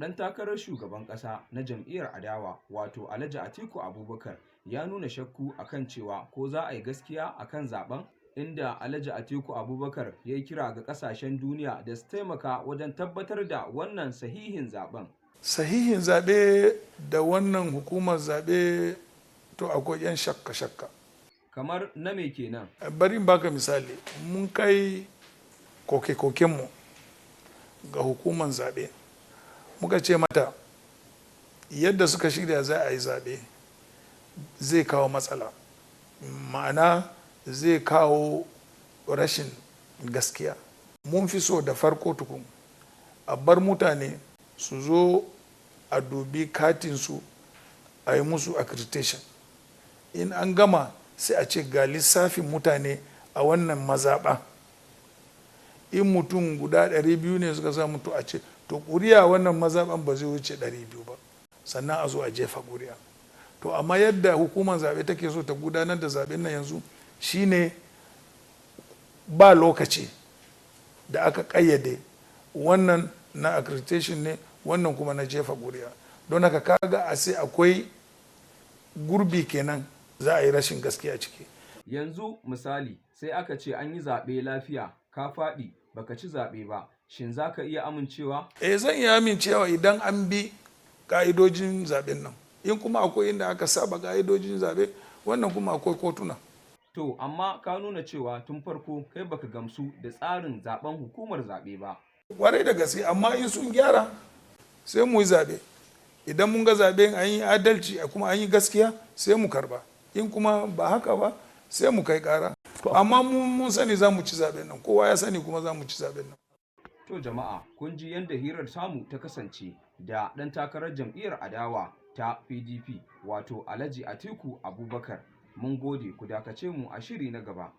Ɗan takarar shugaban ƙasa na jam'iyyar adawa, wato Alhaji Atiku Abubakar, ya nuna shakku akan cewa ko za a yi gaskiya akan zaben, inda Alhaji Atiku Abubakar ya yi kira ga ƙasashen duniya da su taimaka wajen tabbatar da wannan sahihin zaben. Sahihin zaɓe da wannan hukumar zaɓe, to akwai 'yan shakka-shakka. Kamar na me kenan? Bari in baka misali. Mun kai koke-kokenmu ga hukumar zaɓe, muka ce mata yadda suka shirya za a yi zaɓe zai kawo matsala, ma'ana zai kawo rashin gaskiya. Mun fi so da farko tukun a bar mutane su zo a dubi katinsu, a yi musu accreditation. In an gama, sai a ce ga lissafin mutane a wannan mazaɓa. In mutum guda 200 ne suka samu, to a ce to ƙuri'a wannan mazaɓan ba zai wuce 200 ba, sannan a zo a jefa ƙuri'a. To amma yadda hukumar zaɓe take so ta gudanar da zaɓen nan yanzu shine ba lokaci da aka ƙayyade. Wannan na accreditation ne, wannan kuma na jefa ƙuri'a. Don haka kaga a sai akwai gurbi kenan, za a yi rashin gaskiya ciki. Yanzu misali, sai aka ce an yi zaɓe lafiya, ka faɗi baka ci zaɓe ba, shin za ka iya amincewa? Eh, zan iya amincewa idan an bi ka'idojin zaɓen nan. In kuma akwai inda aka saba ka'idojin zaɓe, wannan kuma akwai kotuna. To amma ka nuna cewa tun farko kai baka gamsu da tsarin zaben hukumar zaɓe ba. Kwarai da gaske, amma in sun gyara sai mu yi zaɓe. Idan mun ga zaɓe an yi adalci kuma an yi gaskiya, sai mu karba. In kuma ba haka ba, sai mu kai ƙara. Amma mun sani za mu ci zaɓen nan, kowa ya sani kuma za mu ci zaɓen nan. To jama'a, kun ji yadda hirar tamu ta kasance da ɗan takarar jam'iyyar adawa ta PDP, wato Alhaji Atiku Abubakar. Mun gode, ku dakace mu a shiri na gaba.